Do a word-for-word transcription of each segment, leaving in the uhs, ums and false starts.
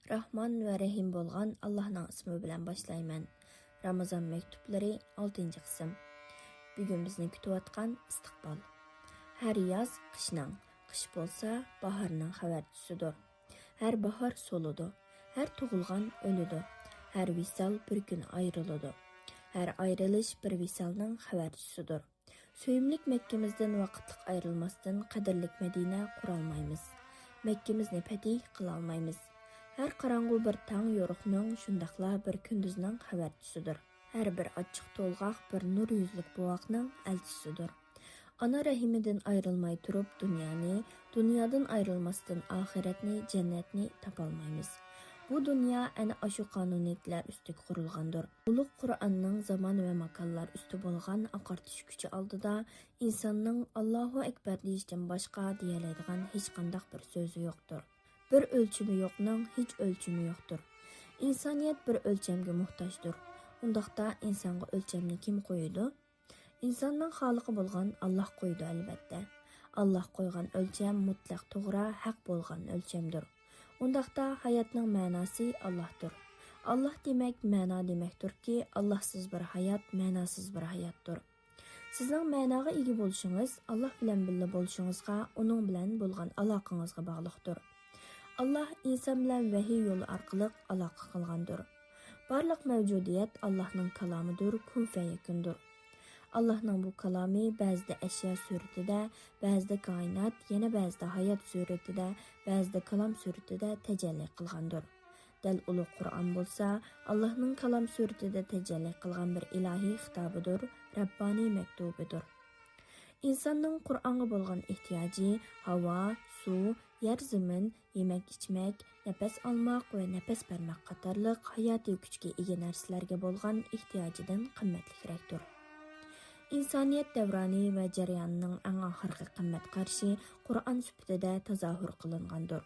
راھمان ۋە رەھىم بولغان ئاللاھنىڭ ئىسمى بىلەن باشلايمەن. رامىزان مەكتۇپلىرى، ئالتىنچى قىسىم. بۈگۈن بىزنى كۈتۈۋاتقان ئىستىقبال. ھەر ياز قىشنىڭ، قىش بولسا باھارنىڭ خەۋەرچىسىدۇر. ھەر باھار سولىدۇ، ھەر تۇغۇلغان ئۆلىدۇ، ھەر ۋىسال بىر كۈن ئايرىلىدۇ، ھەر ئايرىلىش بىر ۋىسالنىڭ خەۋەرچىسىدۇر. سۆيۈملۈك مەككىمىزدىن ۋاقىتلىق ئايرىلماستىن قەدىرلىك مەدىنە قۇرالمايمىز. مەككىمىزنى پەتھى قىلالمايمىز. ھەر قاراڭغۇ بىر تاڭ يورۇقنىڭ، شۇنداقلا بىر كۈندۈزنىڭ خەۋەرچىسىدۇر. ھەر بىر ئاچچىق تولغاق بىر نۇر يۈزلۈك بوۋاقنىڭ ئەلچىسىدۇر. ئانا رەھىمىدىن ئايرىلماي تۇرۇپ دۇنيانى، دۇنيادىن ئايرىلماستىن ئاخىرەتنى، جەننەتنى تاپالمايمىز. بۇ دۇنيا ئەنە ئاشۇ قانۇنىيەتلەر ئۈستىگە قۇرۇلغاندۇر. ئۇلۇغ قۇرئاننىڭ زامان ۋە ماكانلار ئۈستى بولغان ئاقارتىش كۈچى ئالدىدا ئىنساننىڭ «ئاللاھۇ ئەكبەر» دېيىشتىن باشقا دېيەلەيدىغان ھېچقانداق بىر سۆزى يوقتۇر. بىر ئۆلچىمى يوقنىڭ ھېچ ئۆلچىمى يوقتۇر. ئىنسانىيەت بىر ئۆلچەمگە موھتاجدۇر. ئۇنداقتا ئىنسانغا ئۆلچەمنى كىم قويىدۇ؟ ئىنساننىڭ خالىقى بولغان ئاللاھ قويىدۇ، ئەلۋەتتە. ئاللاھ قويغان ئۆلچەم مۇتلەق توغرا، ھەق بولغان ئۆلچەمدۇر. ئۇنداقتا ھاياتنىڭ مەناسى ئاللاھتۇر. ئاللاھ دېمەك مەنا دېمەكتۇركى، ئاللاھسىز بىر ھايات مەناسىز بىر ھاياتتۇر. سىزنىڭ مەناغا ئىگە بولۇشىڭىز ئاللاھ بىلەن بىللە بولۇشىڭىزغا، ئۇنىڭ بىلەن بولغان ئالاقىڭىزغا باغلىقتۇر. ئاللاھ ئىنسان بىلەن ۋەھىي يولى ئارقىلىق ئالاقە قىلغاندۇر. بارلىق مەۋجۇدىيەت ئاللاھنىڭ كالامىدۇر، كۇن فەيەكۇندۇر. ئاللاھنىڭ بۇ كالامى بەزىدە ئەشيا سۈرىتىدە، بەزىدە كائىنات، يەنە بەزىدە ھايات سۈرىتىدە، بەزىدە كالام سۈرىتىدە تەجەللى قىلغاندۇر. دەل ئۇلۇغ قۇرئان بولسا ئاللاھنىڭ كالام سۈرىتىدە تەجەللى قىلغان بىر ئىلاھىي خىتابىدۇر، رەببانىي مەكتۇبىدۇر. ئىنساننىڭ قۇرئانغا بولغان ئېھتىياجى ھاۋا، سۇ، يەر-زېمىن، يېمەك-ئىچمەك، نەپەس ئالماق ۋە نەپەس بەرمەك قاتارلىق ھاياتىي كۈچكە ئىگە نەرسىلەرگە بولغان ئېھتىياجىدىن قىممەتلىكرەكتۇر. ئىنسانىيەت دەۋرانى ۋە جەريانىنىڭ ئەڭ ئاخىرقى قىممەت قارىشى قۇرئان سۈپىتىدە تازاھۇر قىلىنغاندۇر.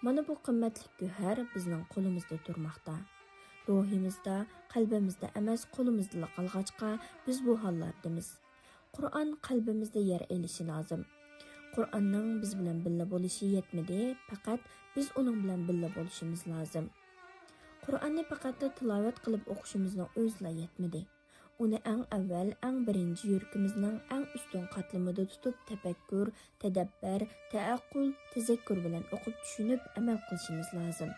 مانا بۇ قىممەتلىك گۆھەر بىزنىڭ قولىمىزدا تۇرماقتا. روھىمىزدا، قەلبىمىزدە ئەمەس، قولىمىزدىلا قالغاچقا، بىز بۇ ھاللاردىمىز. قۇرئان قەلبىمىزدە يەر ئېلىشى لازىم. قۇرئاننىڭ بىز بىلەن بىللە بولۇشى يەتمىدى، پەقەت بىز ئۇنىڭ بىلەن بىللە بولۇشىمىز لازىم. قۇرئاننى پەقەتلا تىلاۋەت قىلىپ ئوقۇشىمىزنىڭ ئۆزىلا يەتمىدى. ئۇنى ئەڭ ئەۋۋەل، ئەڭ بىرىنچى يۈرىكىمىزنىڭ ئەڭ ئۈستۈن قاتلىمىدا تۇتۇپ، تەپەككۇر، تەدەببەر، تەئەققۇل، تەزەككۇر بىلەن ئوقۇپ، چۈشىنىپ، ئەمەل قىلىشىمىز لازىم.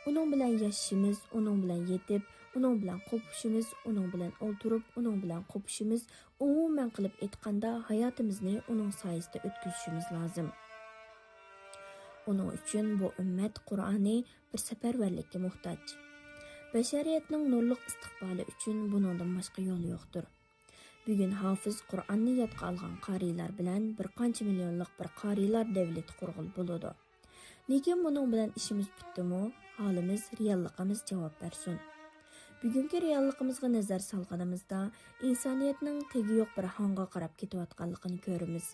ئۇنىڭ بىلەن ياشىشىمىز، ئۇنىڭ بىلەن يېتىپ، ئۇنىڭ بىلەن قوپۇشىمىز، ئۇنىڭ بىلەن ئولتۇرۇپ، ئۇنىڭ بىلەن قوپۇشىمىز، ئومۇمەن قىلىپ ئېيتقاندا، ھاياتىمىزنى ئۇنىڭ سايىسىدا ئۆتكۈزۈشىمىز لازىم. ئۇنىڭ ئۈچۈن بۇ ئۈممەت قۇرئانى بىر سەپەرۋەرلىككە موھتاج. بەشەرىيەتنىڭ نۇرلۇق ئىستىقبالى ئۈچۈن بۇنىڭدىن باشقا يول يوقتۇر. بۈگۈن ھافىز قۇرئاننى يادقا ئالغان قارىيلار بىلەن بىر قانچە مىليونلۇق بىر قارىيلار دەۋلىتى قۇرغىلى بولىدۇ. لېكىن بۇنىڭ بىلەن ئىشىمىز پۈتتىمۇ؟ ھالىمىز، رېئاللىقىمىز جاۋاب بەرسۇن. بۈگۈنكى رېئاللىقىمىزغا نەزەر سالغىنىمىزدا، ئىنسانىيەتنىڭ تېگى يوق بىر ھاڭغا قاراپ كېتىۋاتقانلىقىنى كۆرىمىز.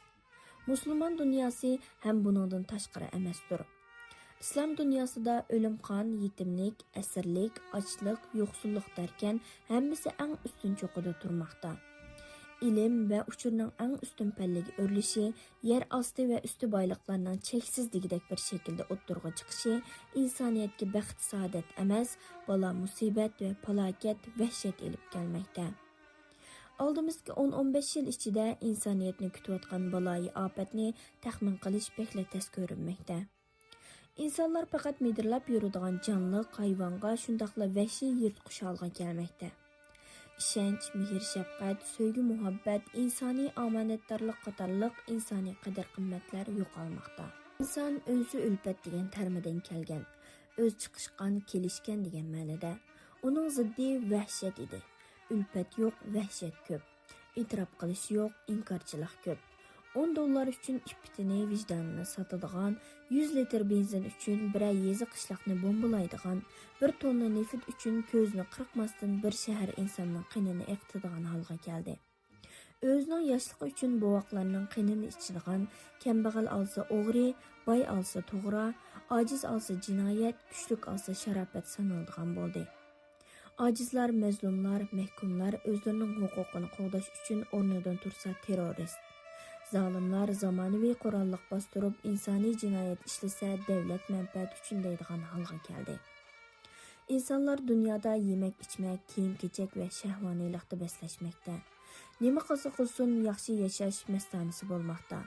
مۇسۇلمان دۇنياسى ھەم بۇنىڭدىن تاشقىرى ئەمەستۇر. ئىسلام دۇنياسىدا ئۆلۈم-قان، يېتىملىك، ئەسىرلىك، ئاچلىق، يوقسۇللۇق دەركەن، ھەممىسى ئەڭ ئۈستۈن چوققىدا تۇرماقتا. ئىلىم ۋە ئۇچۇرنىڭ ئەڭ ئۈستۈن پەللىگە ئۆرلىشى، يەر ئاستى ۋە ئۈستى بايلىقلارنىڭ چەكسىز دېگۈدەك بىر شەكىلدە ئوتتۇرىغا چىقىشى ئىنسانىيەتكە بەخت-سائادەت ئەمەس، بالا-مۇسىبەت ۋە پالاكەت، ۋەھشەت ئېلىپ كەلمەكتە. ئالدىمىزدىكى ئون، ئون بەش يىل ئىچىدە ئىنسانىيەتنى كۈتۈۋاتقان بالايىئاپەتنى تەخمىن قىلىش بەكلا تەس كۆرۈنمەكتە. ئىنسانلار پەقەت مىدىرلاپ يۈرىدىغان جانلىق ھايۋانغا، شۇنداقلا ۋەھشىي يىرتقۇچ ھالغا كەلمەكتە. ئىشەنچ، مېھىر-شەپقەت، سۆيگۈ-مۇھەببەت، ئىنسانىي ئامانەتدارلىق قاتارلىق ئىنسانىي قەدىر-قىممەتلەر يوقالماقتا. ئىنسان ئۆزى ئۈلپەت دېگەن تەرمىدىن كەلگەن، ئۆز چىقىشقان، كېلىشكەن دېگەن مەنىدە. ئۇنىڭ زىددى ۋەھشەت ئىدى. ئۈلپەت يوق، ۋەھشەت كۆپ. ئېتىراپ قىلىش يوق، ئىنكارچىلىق كۆپ. ئون دوللار ئۈچۈن ئىپپىتىنى، ۋىجدانىنى ساتىدىغان، يۈز لىتىر بېنزىن ئۈچۈن بىرەر يېزا-قىشلاقنى بومبىلايدىغان، بىر توننا نېفىت ئۈچۈن كۆزىنى قىرقماستىن بىر شەھەر ئىنساننىڭ قېنىنى ئېقىتىدىغان ھالغا كەلدى. ئۆزىنىڭ ياشلىقى ئۈچۈن بوۋاقلارنىڭ قېنىنى ئىچىدىغان، كەمبەغەل ئالسا ئوغرى، باي ئالسا توغرا، ئاجىز ئالسا جىنايەت، كۈچلۈك ئالسا شاراپەت سانىلىدىغان بولدى. ئاجىزلار، مەزلۇملار، مەھكۇملار ئۆزلىرىنىڭ ھوقۇقىنى قوغداش ئۈچۈن ئورنىدىن تۇرسا تېررورىست، زالىملار زامانىۋى قوراللىق باستۇرۇپ، ئىنسانىي جىنايەت ئىشلىسە، دەۋلەت مەنپەئەت ئۈچۈن دەيدىغان ھالغا كەلدى. ئىنسانلار دۇنيادا يېمەك-ئىچمەك، كىيىم-كېچەك ۋە شەھۋانىيلىقتا بەسلەشمەكتە. نېمە قىلسا قىلسۇن، ياخشى ياشاش مەستانىسى بولماقتا.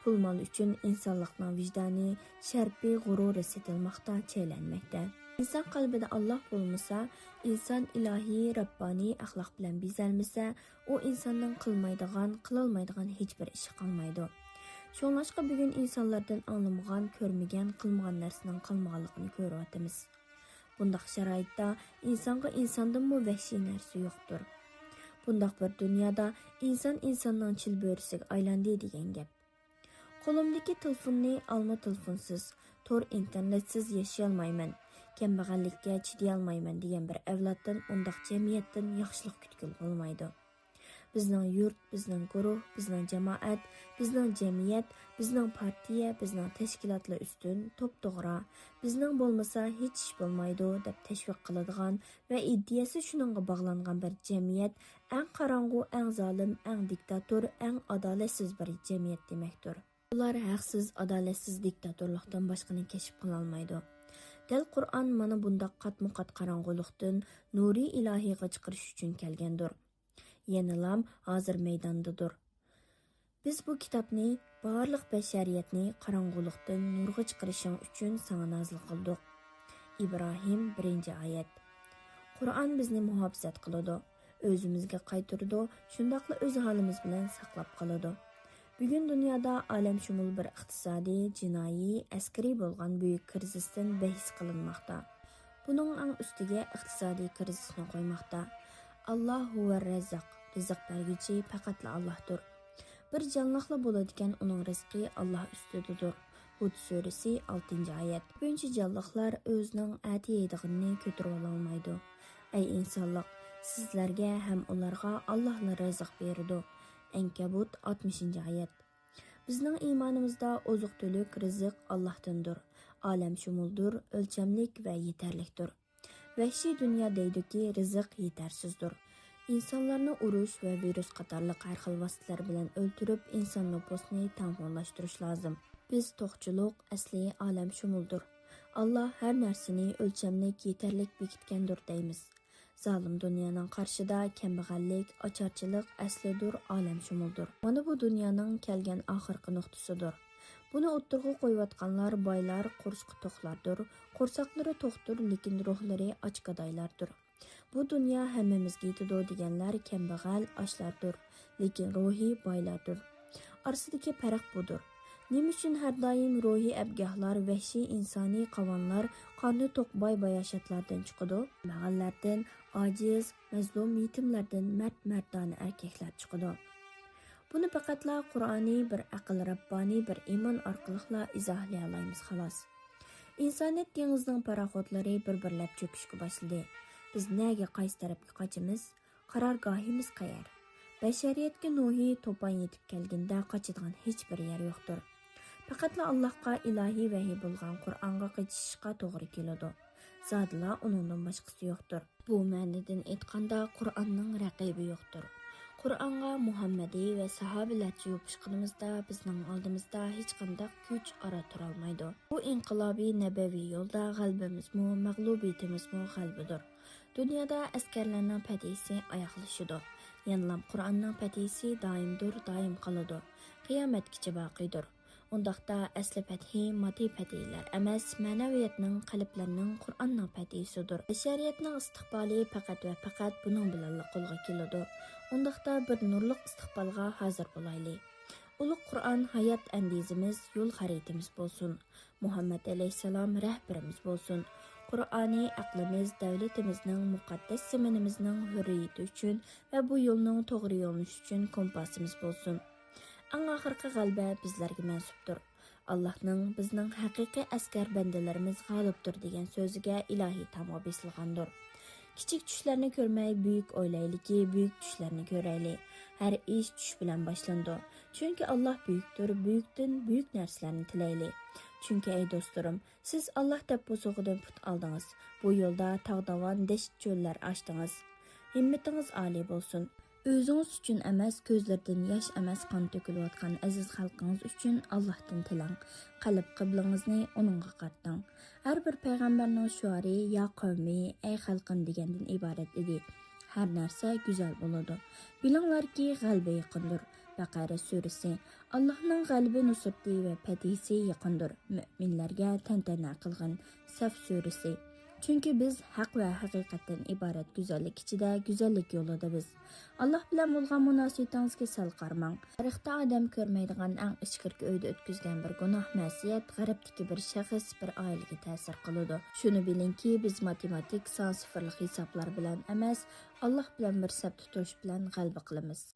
پۇل-مال ئۈچۈن ئىنسانلىقنىڭ ۋىجدانى، شەرپى، غۇرۇرى سېتىلماقتا، چەيلەنمەكتە. ئىنسان قەلبىدە ئاللاھ بولمىسا، ئىنسان ئىلاھىي، رەببانىي ئەخلاق بىلەن بېزەلمىسە، ئۇ ئىنساننىڭ قىلمايدىغان، قىلالمايدىغان ھېچبىر ئىشى قالمايدۇ. شۇڭلاشقا بۈگۈن ئىنسانلاردىن ئاڭلىمىغان، كۆرمىگەن، قىلمىغان نەرسىنىڭ قالمىغانلىقىنى كۆرۈۋاتىمىز. بۇنداق شارائىتتا ئىنسانغا ئىنساندىنمۇ ۋەھشىي نەرسە يوقتۇر. بۇنداق بىر دۇنيادا ئىنسان ئىنساننىڭ چىلبۆرىسىگە ئايلاندى دېگەن گەپ. قولۇمدىكى تېلېفوننى ئالما تېلېفونسىز، تور ئىنتېرنېتسىز ياشىيالمايمەن، كەمبەغەللىككە چىدىيالمايمەن دېگەن بىر ئەۋلادتىن ئۇنداق جەمئىيەتتىن ياخشىلىق كۈتكىلى بولمايدۇ. بىزنىڭ يۇرت، بىزنىڭ گۇرۇھ، بىزنىڭ جامائەت، بىزنىڭ جەمئىيەت، بىزنىڭ پارتىيە، بىزنىڭ تەشكىلاتلا ئۈستۈن، توپتوغرا، بىزنىڭ بولمىسا ھېچ ئىش بولمايدۇ دەپ تەشۋىق قىلىدىغان ۋە ئىدىيەسى شۇنىڭغا باغلانغان بىر جەمئىيەت ئەڭ قاراڭغۇ، ئەڭ زالىم، ئەڭ دىكتاتور، ئەڭ ئادالەتسىز بىر جەمئىيەت دېمەكتۇر. ئۇلار ھەقسىز، ئادالەتسىز دىكتاتورلۇقتىن باشقىنى كەشىپ قىلالمايدۇ. دەل قۇرئان مانا بۇنداق قاتمۇ قات قاراڭغۇلۇقتىن نۇرى ئىلاھىغا چىقىرىش ئۈچۈن كەلگەندۇر. يەنىلام ھازىر مەيداندىدۇر. بىز بۇ كىتابنى، بارلىق بەشەرىيەتنى قاراڭغۇلۇقتىن نۇرغا چىقىرىشىڭ ئۈچۈن ساڭا نازىل قىلدۇق. ئىبراھىم، بىرىنچى ئايەت. قۇرئان بىزنى مۇھاپىزەت قىلىدۇ، ئۆزىمىزگە قايتۇرىدۇ، شۇنداقلا ئۆز ھالىمىز بىلەن ساقلاپ قالىدۇ. بۈگۈن دۇنيادا ئالەمشۇمۇل بىر ئىقتىسادىي، جىنايى، ئەسكىرىي بولغان بۈيۈك كىرىزىستىن بەھس قىلىنماقتا. بۇنىڭ ئەڭ ئۈستىگە ئىقتىسادىي كىرىزىسنى قويماقتا. ئاللاھ ھۇۋەر رەززاق، رىزىق بەرگۈچى پەقەتلا ئاللاھتۇر. بىر جانلىقلا بولىدىكەن، ئۇنىڭ رىزقى ئاللاھ ئۈستىدىدۇر. ھۇد سۈرىسى، ئالتىنچى ئايەت. كۆپىنچە جانلىقلار ئۆزىنىڭ ئەتە يەيدىغىنىنى كۆتۈرۈۋالالمايدۇ. ئەي ئىنسانلىق، سىزلەرگە ھەم ئۇلارغا ئاللاھلا رىزىق بېرىدۇ. ئەنكەبۇت، ئاتمىشىنچى ئايەت. بىزنىڭ ئىمانىمىزدا ئوزۇق-تۈلۈك، رىزىق ئاللاھتىندۇر، ئالەمشۇمۇلدۇر، ئۆلچەملىك ۋە يېتەرلىكتۇر. ۋەھشىي دۇنيا دەيدۇكى، رىزىق يېتەرسىزدۇر. ئىنسانلارنى ئۇرۇش ۋە ۋىرۇس قاتارلىق ھەر خىل ۋاسىتىلەر بىلەن ئۆلتۈرۈپ، ئىنسان نوپۇسىنى تەڭپۇڭلاشتۇرۇش لازىم. بىز توقچىلىق، ئەسلى ئالەمشۇمۇلدۇر، ئاللاھ ھەر نەرسىنى ئۆلچەملىك، يېتەرلىك بېكىتكەندۇر دەيمىز. زالىم دۇنيانىڭ قارشىدا كەمبەغەللىك، ئاچارچىلىق ئەسلىدۇر، ئالەمشۇمۇلدۇر. مانا بۇ دۇنيانىڭ كەلگەن ئاخىرقى نۇقتىسىدۇر. بۇنى ئوتتۇرىغا قويۇۋاتقانلار بايلار، قورسىقى توقلاردۇر، قورساقلىرى توقتۇر، لېكىن روھلىرى ئاچ گادايلاردۇر. بۇ دۇنيا ھەممىمىزگە يېتىدۇ دېگەنلەر كەمبەغەل ئاچلاردۇر، لېكىن روھى بايلاردۇر. ئارىسىدىكى پەرق بۇدۇر. نېمە ئۈچۈن ھەر دائىم روھىي ئەبگاھلار، ۋەھشىي ئىنسانىي قاۋانلار، قارنى توق باي باياشاتلاردىن چىقىدۇ؟ كەمبەغەللەردىن ئاجىز، مەزلۇم، يېتىملەردىن مەرد، مەردانە ئەركەكلەر چىقىدۇ. بۇنى پەقەتلا قۇرئانىي بىر ئەقىل، رەببانىي بىر ئىمان ئارقىلىقلا ئىزاھلىيالايمىز، خالاس. ئىنسانىيەت دېڭىزىنىڭ پاراخوتلىرى بىر-بىرلەپ چۆكۈشكە باشلىدى. بىز نەگە، قايسى تەرەپكە قاچىمىز؟ قارارگاھىمىز قەيەر؟ بەشەرىيەتكە نۇھى توپان يېتىپ كەلگىنىدە قاچىدىغان ھېچبىر يەر يوقتۇر. پەقەتلا ئاللاھقا، ئىلاھىي ۋەھىي بولغان قۇرئانغا قېچىشىشقا توغرا كېلىدۇ. زادىلا ئۇنىڭدىن باشقىسى يوقتۇر. بۇ مەنىدىن ئېيتقاندا، قۇرئاننىڭ رەقىبى يوقتۇر. قۇرئانغا مۇھەممەدىي ۋە ساھابىلەرچە يوپۇشقىنىمىزدا، بىزنىڭ ئالدىمىزدا ھېچقانداق كۈچ ئارا تۇرالمايدۇ. بۇ ئىنقىلابىي نەبەۋىي يولدا غەلىبىمىزمۇ، مەغلۇبىيىتىمىزمۇ غەلىبىدۇر. دۇنيادا ئەسكەرلەرنىڭ پەتھىسى ئاياغلىشىدۇ. يەنىلام قۇرئاننىڭ پەتھىسى دائىمدۇر، دائىم قالىدۇ. قىيامەتكىچە باقىيدۇر. ئۇنداقتا ئەسلى پەتھى ماددىي پەتھىلەر ئەمەس، مەنەۋىيەتنىڭ، قەلبلەرنىڭ، قۇرئاننىڭ پەتھىسىدۇر. بەشەرىيەتنىڭ ئىستىقبالى پەقەت ۋە پەقەت بۇنىڭ بىلەنلا قولغا كېلىدۇ. ئۇنداقتا بىر نۇرلۇق ئىستىقبالغا ھازىر بولايلى. ئۇلۇغ قۇرئان ھايات ئەندىزىمىز، يول خەرىتىمىز بولسۇن. مۇھەممەد ئەلەيھىسسالام رەھبىرىمىز بولسۇن. قۇرئانى ئەقلىمىز، دەۋلىتىمىزنىڭ، مۇقەددەس زېمىنىمىزنىڭ ھۆرىيىتى ئۈچۈن ۋە بۇ يولنىڭ توغرا يۆنىلىشى ئۈچۈن كومپاسىمىز بولسۇن. ئەڭ ئاخىرقى غەلىبە بىزلەرگە مەنسۇپتۇر. ئاللاھنىڭ، بىزنىڭ ھەقىقىي ئەسكەر بەندىلىرىمىز غالىبتۇر دېگەن سۆزىگە ئىلاھىي تامغا بېسىلغاندۇر. كىچىك چۈشلەرنى كۆرمەي، بۈيۈك ئويلايلىكى، بۈيۈك چۈشلەرنى كۆرەيلى. ھەر ئىش چۈش بىلەن باشلىنىدۇ. چۈنكى ئاللاھ بۈيۈكتۇر، بۈيۈكتىن بۈيۈك نەرسىلەرنى تىلەيلى. چۈنكى ئەي دوستلىرىم، سىز ئاللاھ دەپ بوسۇغىدىن پۇت ئالدىڭىز. بۇ يولدا تاغ داۋان، دەشت چۆللەر ئاشتىڭىز. ھىممىتىڭىز ئالىي بولسۇن. ئۆزىڭىز ئۈچۈن ئەمەس، كۆزلىرىدىن ياش ئەمەس، قان تۆكۈلۈۋاتقان ئەزىز خەلقىڭىز ئۈچۈن ئاللاھتىن تىلەڭ. قەلب قىبلىڭىزنى ئۇنىڭغا قارىتىڭ. ھەر بىر پەيغەمبەرنىڭ شوئارى «يا قەۋمى، ئەي خەلقىم» دېگەندىن ئىبارەت ئىدى. ھەر نەرسە گۈزەل بولىدۇ. بىلىڭلاركى، غەلىبە يېقىندۇر. بەقەرە سۈرىسى. ئاللاھنىڭ غەلىبە نۇسرىتى ۋە پەتھىسى يېقىندۇر. مۆمىنلەرگە تەنتەنە قىلغىن. سەف سۈرىسى. چۈنكى بىز ھەق ۋە ھەقىقەتتىن ئىبارەت گۈزەللىك ئىچىدە، گۈزەللىك يولىدا بىز. ئاللاھ بىلەن بولغان مۇناسىۋىتىڭىزگە سەل قارىماڭ. تارىختا ئادەم كۆرمەيدىغان ئەڭ ئىچكىرىكى ئۆيدە ئۆتكۈزگەن بىر گۇناھ مەسىيەت غەربتىكى بىر شەخس، بىر ئائىلىگە تەسىر قىلىدۇ. شۇنى بىلىڭكى، بىز ماتېماتىك، سان سىفىرلىق ھېسابلار بىلەن ئەمەس، ئاللاھ بىلەن بىر سەپتە تۇرۇش بىلەن غەلىبە قىلىمىز.